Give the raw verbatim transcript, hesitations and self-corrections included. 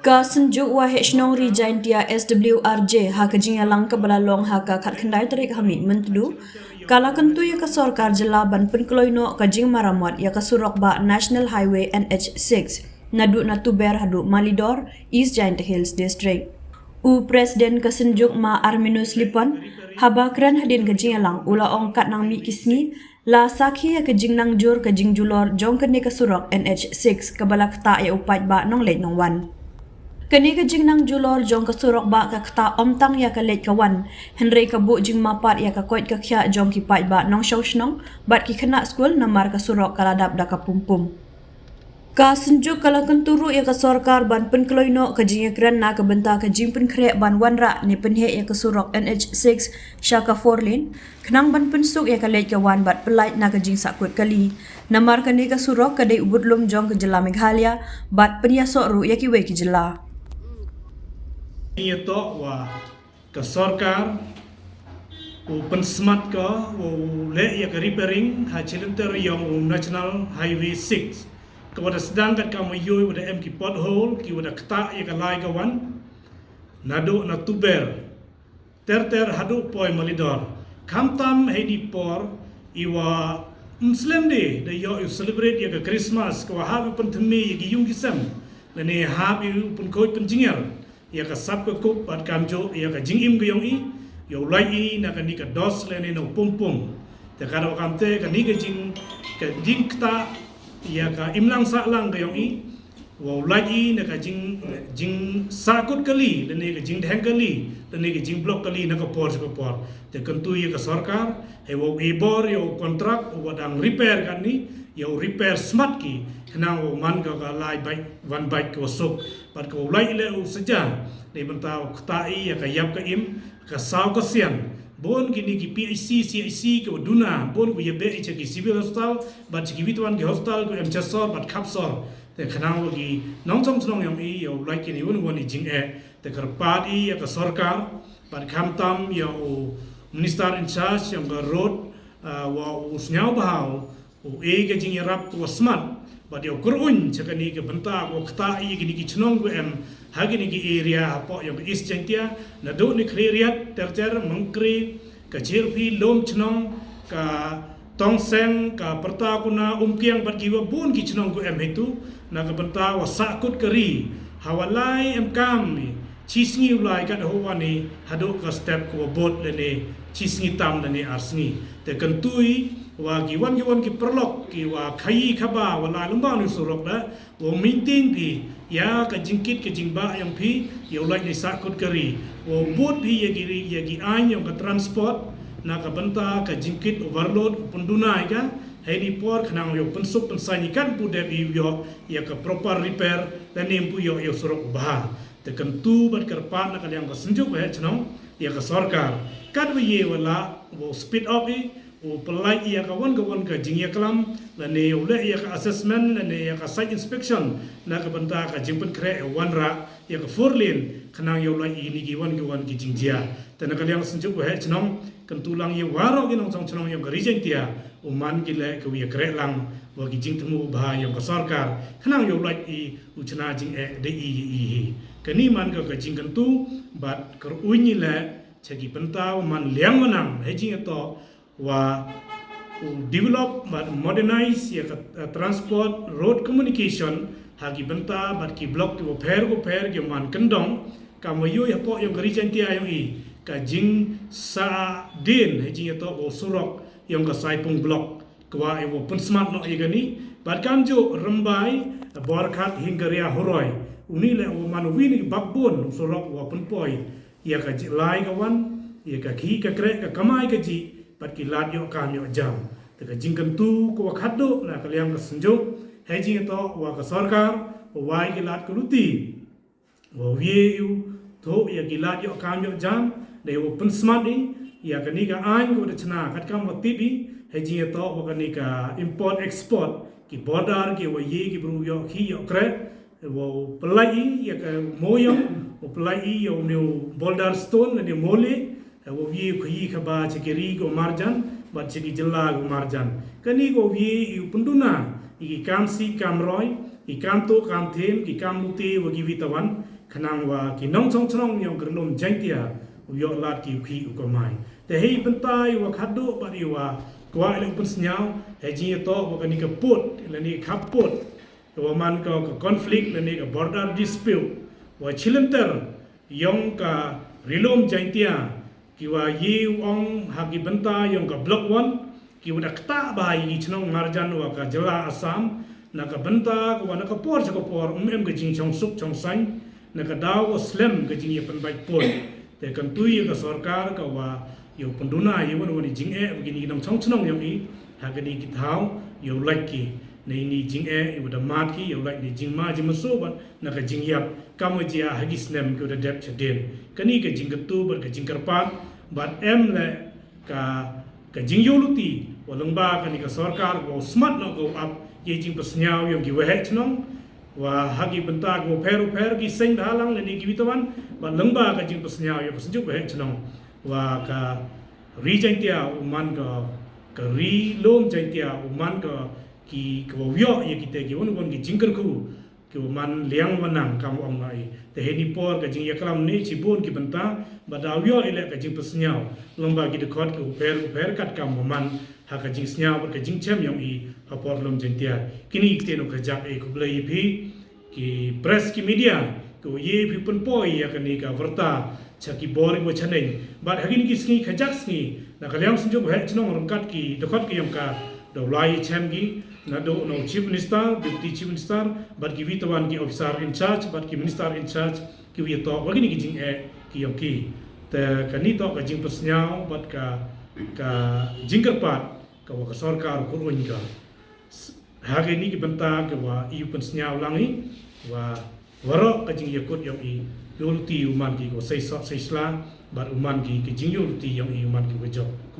Ka Synjuk Waheh Shnong Ri Jaintia S W R J ha ka jingïalang kaba la long ha ka khatkhyndai tarik ha Mihmyntdu, ka la kyntu ïa ka sorkar jylla ban pynkloi noh ka jingmaramot ïa ka surok bah National Highway N H six naduh na Tuber haduh Malidor, East Jaintia Hills District. U President ka Synjuk Ma Arminus Lipon, haba kren hadien ka jingïalang, u la ong katba nang mih ki sngi la sakhi ïa ka jingnangjur ka jingjulor jong kane ka surok N H six kaba la ktah ïa u paidbah nongleit nongwan. Kane ka jingnangjulor jong ka surok bah ka ktah ym tang ïa ka leit ka wan, hynrei ka buh jingmapat ïa ka koit ka khiah jong ki paidbah nongshong shnong bad ki khynnah skul namar ka surok ka la dap da ka pumpum. Ka Synjuk ka la kyntu ruh ïa ka sorkar ban pynkloi noh ka jingïakren na ka bynta ka jingpynkhreh ban wanrah ne pynheh ïa ka surok N H six sha ka four lane, khnang ban pynsuk ïa ka leit ka wan bad pyllait na ka jingsahkut kali. Namar kane ka surok ka dei u budlum jong ka jylla Meghalaya bad pynïasoh ruh ïa kiwei ki jylla. Ïa to wa ka sorkar u pynsmat ka, u leh ïa ka repairing ha chi lynter ïong u National Highway six. Ka wa da sdang kat ka ma ïoh wa da em ki pothole, ki wa da ktah ïa ka lai ka wan. Naduh na Tuber ter ter haduh poi Malidor. Khamtam hei ni por i wa ym slem de da ïoh u celebrate ïa ka Christmas, ka wa hap u pynthymmai ïa ki ïung ki sem, lane hap u pynkhuid pynjynjar ïa ka sap ka kup bad kamjooh ïa ka jingim ka ïong i, ïa u lait i na kani ka dos lane na u pumpum. Te ka da kamte kani ka jing, ka jingktah ïa ka imlang sahlang ka ïong i, wa u lait i na ka jing, jingsahkut kali lane ka jingdheng kali lane ka jingblok kali na ka por sha ka por. Te kyntu ïa ka sorkar, hei wa u i bor ïa u kontrak wa dang repair kani, ïa u repair smat ki, khnang wa man ka ka lai bait wan bait ka wa suk. Bad ka u lait le u saja, ne bynta u ktah i ïa ka ïap ka im, ka saw ka sian. Bun kini ki P H C, C H C ka wa duna, bun ku ïa beh i cha ki civil hospital, bad cha ki witwan ki hospital ku em cha sor bad khap sor. Te khnang wa ki nongchong chnong ïong i ïa u lait kini wan wan i jingeh. Te kyrpad i ïa ka sorkar bad khamtam ïa u minister in charge ïong ka road, ah, wa u sñiaw bha u, u e ka jingïarap ka wa smat bad ïa u kyrun cha kani ka bynta ka wa ktah i kini ki chnong ku em ha kini ki area hapoh ïong ka East Jaintia, naduh ni Khliehriat ter ter, Mawkyrwat, ka Chirpi, Lumchnong, ka Tongseng, ka Pyrta Kuna, Umkiang bad ki wa bun ki chnong ku em heitu, na ka bynta wa sahkut ka ri, ha wa lai em kam i, chi sngi u lai kat ha wa ni, haduh ka step ka wa bud lane, chi sngi tam lane ar sngi. Te kyntu i, wa ki wan ki wan ki paralok, ki wa khaïi khaba, wa lai lum bang ni surok da, wa maintain phi ïa ka jingkit ka jingbah ïong phi, ïa u lait ne sahkut ka ri. Wa bud phi ïa ki ri, ïa ki aiñ ïong ka transport, na ka bynta ka jingkit overload, u pynduna ïa ka, hei ni por khnang ïa u pynsuk pynsaiñ i kan pu dep i ïoh, ïa ka proper repair, lane pu ïoh ïa u surok u bha. Te kyntu bad kyrpad na ka liang ka Synjuk Waheh Chnong, ïa ka sorkar. Kat wa ïe wa la, wa u speed up i, u pyllait ïa ka wan ka wan ka jingïaklam, lane u leh ïa ka assessment, lane ïa ka site inspection, na ka bynta ka jingpynkhreh wanrah, ïa ka four lane, khnang ïa u lait i ni ki wan ki wan ki jingjia. Te na ka liang Synjuk Waheh Chnong, kyntu lang ïa waroh ki nongchong chnong ïong ka Ri Jaintia, u man ki leh ka wa ïa kreh lang, wa ki jingthmu bha ïong ka sorkar, khnang ïa u lait i u chna jingeh da i i i. Kani man ka ka jingkyntu, bad kyrun i leh, cha ki bynta wa man liang wa nang, hei jingïatoh, wa u develop bad modernize ïa ka, eh, transport road communication, ha ki bynta bad ki block ki wa pher wa pher ki man kyndong, kam wa ïoh hapoh ïong ka Ri Jaintia ïong i, ka jingsahdien, hei jingïatoh wa u surok ïong ka Saipung block, ka wa i wa pynsmat noh ïa kani, bad kamjooh Rymbai, Borkhat, Hingaria, Huroi, u ni le wa man u wi ni backbone, u surok wa pynpoi ïa ka ji-, lai ka wan, ïa ka khih ka kreh, ka kamai ka jih, bad ki lad ïoh kam ïoh jam. Te ka jingkyntu ka wa khatduh na ka liang ka Synjuk, hei jingïatoh wa ka sorkar, wa wai ki lad ka luti, wa wi u thoh ïa ki lad ïoh kam ïoh jam, dei wa pynsmat i, ïa kani ka aiñ ka wa da chna, katkam wa tip i, hei jingïatoh wa kani ka import export, ki border ki wa ïe ki bru ïoh khih ïoh kreh, wa u pyllait i ïa ka moyong, u pyllait i ïa u ne u boulder stone, lane mole, wa u ïe u khaïi khaba cha ki ri ka marjan, bad cha ki jylla ka marjan. Kani ka u ïe i u pynduna, Ki kam sih kam roi, ki kam tuh kam thiem, ki kam lute wa ki vitawan, khnang wa ki nongchong chnong yong ka Ri-lum Jaiñtia u yoh lad ki u khih u kamai. Te hei bynta i wa khadduh bad i wa kwah i la u pynsñiaw, hei jingïatoh wa kani ka pud, lane ka pud, wa man ka, ka conflict, lane ka border dispute, wa chilynter yong ka Ri-lum Jaiñtia, ki wa ye u ong ha ki bynta yong ka Block One, ki wa da ktah bha i chnong marjan wa ka jylla Assam, na ka bynta ka wa na ka por cha ka por, um em ka jingchong suk chong saiñ, na ka daw wa slem ka jingïapynbeit pud. Te kan tui ya ka sorkar ka wa yow pynduna ya wan wan i jingeh, wa kini ki nongchong chnong yong i, ha kini ki thaw, yow lait ki, na ini jingeh, i wa da mad ki, yow lait ni jingma jingmynsoo bad, na ka jingïap, kam wa jia ha ki snem ki wa da dep chadien. Kani ka jingkyntu bad ka jingkyrpad, bad em le ka, ka jingïoh luti, wa lyngba kani ka sorkar, wa u smat noh ka u ap, ya jingpynsñiaw yong ki waheh chnong, wa ha ki bynta ka wa pher u pher ki seng da lang lane ki vitawan, bad lyngba ka jingpynsñiaw yong ka synjuk waheh chnong, wa ka Ri Jaiñtia u man ka, ka Ri-lum Jaiñtia u man ka ki ka wa u yoh ya ki te ki wan wan ki jingkyrkhu, ki wa man liang wa nang kam ong ngai. Te hei ni por ka jingïaklam ni chibun ki bynta, bad da u yoh i le ka jingpynsñiaw, lyngba ki dkhot ki u pher u pher kat kam wa man, ha ka jingsñiaw bad ka jingchem yong i, ha por Ri-lum Jaiñtia. Kini ki te no ka jak e khublei i phi, ki press ki media, ki wa ye phi pynpoi ya kani ka warta, cha ki bor wa chaneng. Bad ha kini ki sngi ka jak sngi, na ka liang synjuk waheh chnong ryngkat ki, dkhot ki yong ka, da u lai chem ki, na do no Chief Minister, Deputy Chief Minister, bad ki vitawan ki officer in charge, bad ki minister in charge, ki wa ya toh, wa kini ki jingeh, ki yong ki. Te kani toh ka jingpynsñiaw, bad ka, ka jingkyrpad, ka wa ka sorkar u kyrkhu ka. Ha kini ki bynta ka wa i u pynsñiaw lang i, wa waroh ka jingïakut yong i, yoh luti u man ki ko sei sot sei sla, bad u man ki ka jingyoh luti yong i u man ki wa jop.